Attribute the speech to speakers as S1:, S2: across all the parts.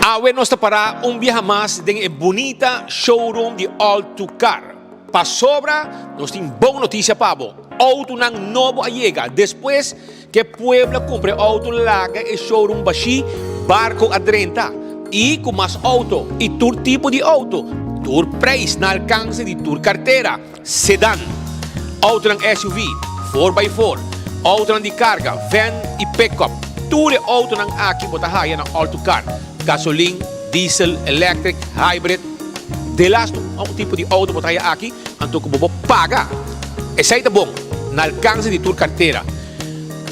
S1: Awe nos ta para un biaha mas den e bunita showroom di All To Car. Pasobra nos tin bon noticia pa bo. Autonan nobo a yega. Despues ke pueblo a cumpra e auto laga e showroom bashi, barco a drenta. Y cu mas auto y tur tipo di auto, tur prijs na alcance di tur cartera. Sedan, autonan SUV, four by four, autonan di carga, van y pickup. Tur e autonan aki bo ta haya na All To Car. Gasolin, diesel, electric, hybrid. Delasto un tipo di auto bo ta haya aki, anto cu bo por paga. Esey ta bon, na alcance di tur cartera.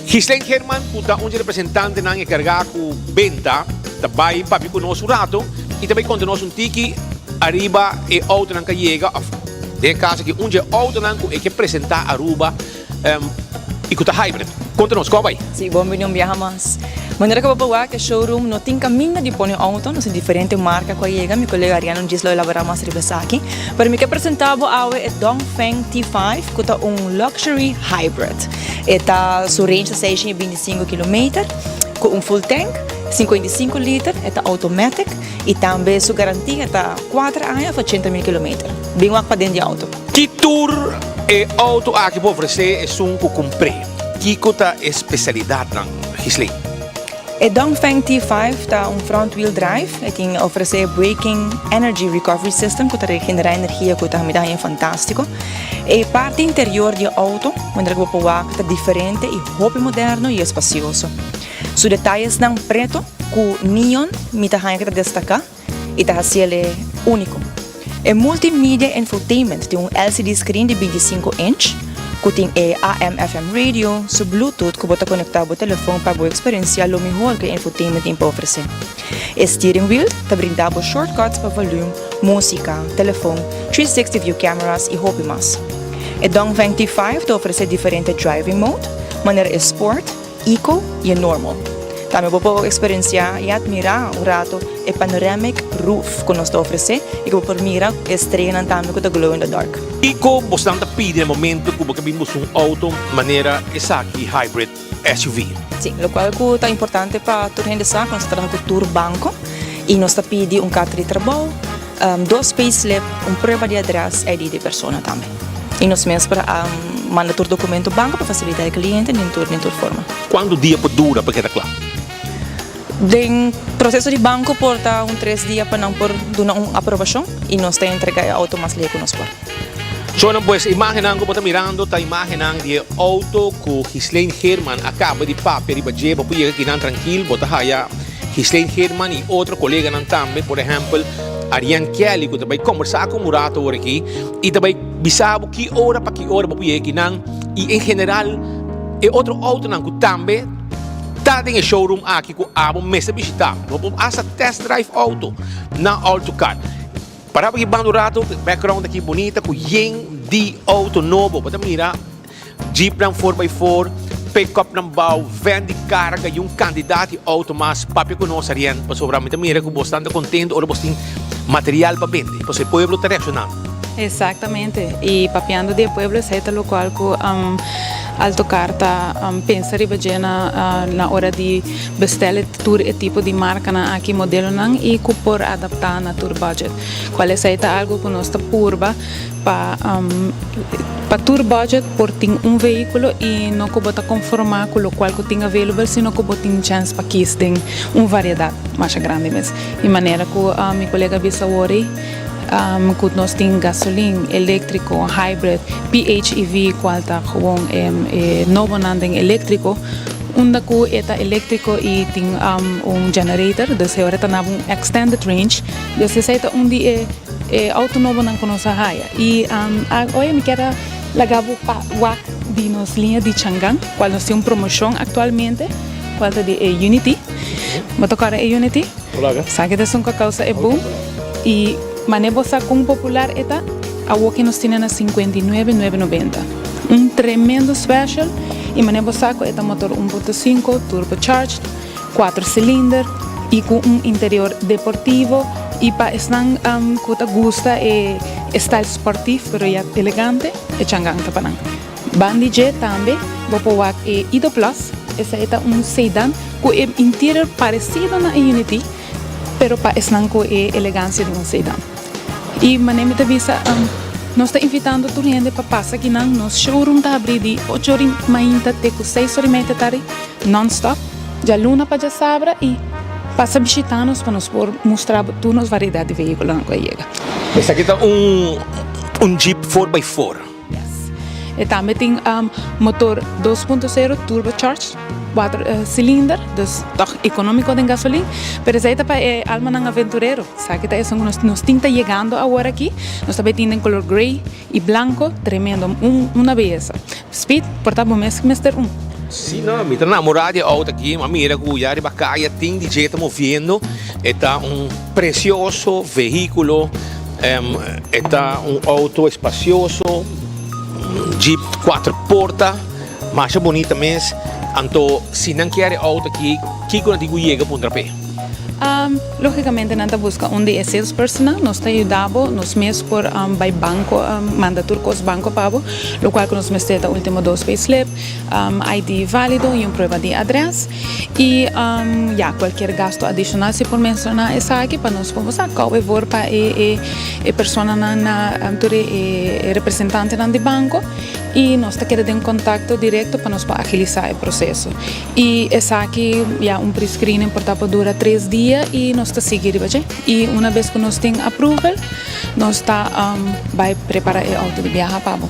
S1: Ghislaine Geerman cu ta un di representantenan encarga cu benta ta bay papia cu nos un rato y ta bay conta nos un tiki ariba e autonan cu a yega of den e caso aki un di e autonan cu e ke presenta Aruba y cu ta hybrid. Conta nos, con a bay?
S2: Si, bon bini un biaha mas. Manera cu bo por wak e showroom no tin caminda di pone auto, nos tin diferente marca cu a yega, mi colega Ariano djis lo elabora mas riba esaki. Pero mi ke presenta bo awe e Dongfeng T5 cu ta un luxury hybrid. E ta su range ta 625 kilometer cu un full tank, 55 liter, e ta automatic y tambe su garantia ta 4 aña of 80 mil kilometer. Bin wak paden di auto.
S1: Ki tur e auto aki por ofrece esun cu cumpr'e? Kico ta e specialidadnan, Gisley?
S2: E Dongfeng T5 ta un front wheel drive, e tin ofrece braking energy recovery system cu ta regenera energia cu ta mi ta haña fantastico. E parti interior di e auto, manera cu bo por wak, ta diferente y hopi moderno y espacioso. Su detayesnan preto cu neon mi ta haña cu ta destaca. y ta haciel e unico. E multimedia infotainment tin un LCD screen di 25 inch cu tin e AM-FM radio, su Bluetooth cu bo ta conecta bo telefon pa bo experiencia lo mihor cu e infotainment tin pa ofrece. E steering wheel ta brinda bo shortcuts pa volume, musica, telefon, 360 view cameras y hopi mas. E Dongfeng T5 ta ofrece diferente driving mode, manera e Sport, Eco y e Normal. Tambe bo por experiencia y admira un rato e panoramic roof cu nos ta ofrece y cu bo por mira e streanan tambe cu ta glow in the dark.
S1: Kico bosnan ta pidi na momento cu bo ke bin busca un auto manera esaki hybrid SUV?
S2: Si, locual cu ta importante pa tur hende sa cu nos ta traha cu tur banco y nos ta pidi un carta di trabou, Dos payslip, un prueba di adres, ID di persona tambe. Y nos mes por manda tur documento banco pa facilita e cliente den tur den tur forma.
S1: Cuanto dia por dura pa keda cla?
S2: Den proceso di banco por ta un tres dia pa nan por duna un aprobacion y nos ta entrega e auto mas lihe cu nos por.
S1: Shownan pues imagennan cu bo ta mirando ta imagennan di e auto cu Ghislaine Geerman a caba di papia riba dje. Bo por yega kinan trankil, bo ta haya Ghislaine Geerman y otro coleganan tambe, por ehempel Ariane Kelly cu ta bay combersa cu un rato ora aki y ta bay bisa bo ki ora pa ki ora bo por yega kinan y en general e otro autonan cu tambe ta den e showroom aki cu abo mester bishita. Bo por hasta test drive auto na All To Car. Para bo aki banda un rato, background aki bunita cu yen di auto nobo. Bo ta mira Jeepnan four by four, pickupnan bou, van di carga y un cantidad di auto mas. Papia cu nos Arienne, pasobra mi ta mira cu bos tanta contento ora bos tin material pa bende, pasobra e pueblo ta reaccionando.
S3: Exactamente, y papiando di e pueblo esey ta locual cu Altocar ta pensa riba dje na ora di bestel tur e tipo di marcanan aki, modelonan y cu por adapta na tur budget. Cual esey ta algo cu nos ta purba. Pa pa tur budget por tin un vehiculo y no cu bo ta conforma cu locual cu tin available sino cu bo tin chance pa kies den un variedad masha grandi mes. Y manera cu mi colega a bisa awor ey cu nos tin gasolin, electrico, hybrid, PHEV cual ta gewoon e nobonan den electrico unda cu e ta electrico y tin un generator dus e ora ta naba un extended range dus esey ta un di e E auto nobonan ku nos a haya. I oye mi kier a laga bo pa wak di nos liña di Changan, kual nos tin un promoshon aktualmente, kual ta di e Unity. Bo ta kòrda e Unity? Sa ke ta esun ku a kousa e boom. I manera bo sa kon popular e ta, awoki nos tine na 59,990. Un tremendo special i manera bo sa ku e ta motor 1.5 turbocharged. Cuatro cilinder y cu un interior deportivo y pa esnan cu ta gusta e style sportief pero ya elegante e Changan ta pa nan. Ban di dje tambe bo por wak e Ido Plus, esei ta un sedan cu e interior parecido na e Unity. pero pa esnan ku e elegansia di un sedan. I manera mi ta bisa, nos ta invitando tur hende pa pasa akinan. Nos showroom ta habrí di ocho ora i mainta te ku seis ora i media tardi, non-stop, djaluna pa djasabra i pasa bishitá nos pa nos por mustra bo tur nos variedat di vehíkulonan ku a yega.
S1: Esaki ta un Jeep four by four.
S3: Yes. E tambe tin motor 2.0 turbocharged, cuatro cilinder, dus toch economico den gasolin, pero esey ta pa e almanan aventurero. Esaki ta esun cu nos tin ta yegando awor aki. Nos ta bay tin den color grey y blanco, tremendo, un una beyesa. Speed, por ta bo mes mester un.
S1: Si no, mi ta namora di e auto aki, mi a mira cu ya riba caya tin di dje ta moviendo, e ta un precioso vehiculo. E ta un auto espacioso, un jeep cuater porta, masha bonita mes. Anto si nan kier e auto aki, kico nan tin cu yega puntra p'e?
S3: Logicamente nan ta busca un di e salespersonnan, nos ta yuda bo, nos mes por bay banco, manda tur cos banco pa bo, locual cu nos mester ta ultimo dos payslip, ID valido y un prueba di adres. Y ya, cualkier gasto adicional si por menciona esaki pa nos por sa cau e voor pa e e personanan na tur e representantenan di banco y nos ta keda den contacto directo pa nos por agilisa e proceso. Y esaki ya un pre-screening por ta por dura tres dia y nos ta sigui riba dje. Y una bes cu nos tin approval nos ta bay prepara e auto di biaha pa bo.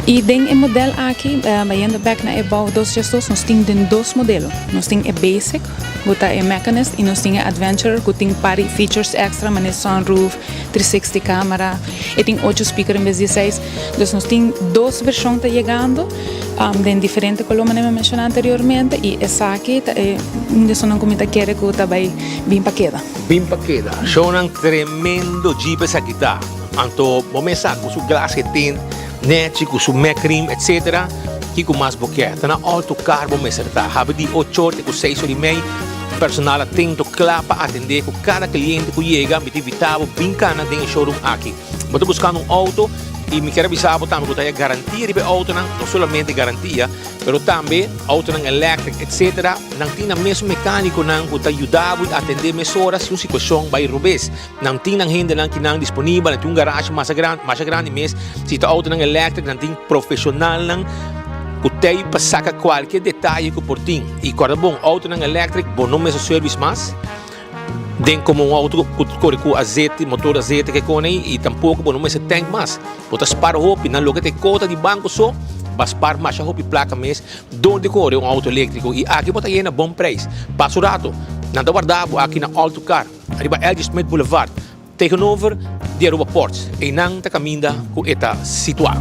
S3: Y den e model aki, bayendo bek na e bou dos djesdos, nos tin den dos modelo. Nos tin e basic, cu ta e Mechanist, y nos tin e Adventurer, cu tin par di features extra, manera sunroof, 360 camera, e tin ocho speaker en bes di seis. Dus nos tin dos version ta yegando, den diferente color manera mi a menciona anteriormente, y esaki ta e un di esunnan cu mi ta kere cu ta bay bin pa keda.
S1: Bin pa keda. Shownan tremendo Jeep esaki ta. Anto bo mes sa ku su glas e tin nechi ku su mekrim etc. Kiko mas bo kier? Ta na auto car bo mester ta. Habi di ocho or te ku seis or i mei. Personal atento kla pa atende ku kada kliente ku yega. Mi ta invita bo bin kana den e showroom aki. Bo ta buskando un auto i mi kier a bisa bo tambe ku ta haya garantia riba e autonan. No solamente garantia pero tambe autonan electric etc. Nan tin nan mes mecaniconan ku ta yuda bo i atende mesora si un situacion bai robes. Nan tin nan hendenan kinan disponibel, nan tin un garage masa grandi, masha grandi mes. Si ta autonan electric, nan tin profesionalnan cu tei pa saca cualkier detaye cu por tin. Y corda bon, autonan electric bo no mester service mas den como un auto cu ta core cu azete, motor azete ke con ey, y tampoco bo no mester tank mas. Bo ta spar hopi, nan loke ta e cota di banco so, ba spar masha hopi placa mes door di core un auto electrico. Y aki bo ta yena bon prijs. Pasa un rato, nan ta warda bo aki na All to Car. Riba LG Smith Boulevard, tegenover di Aruba Ports. Einan ta caminda cu e ta situa.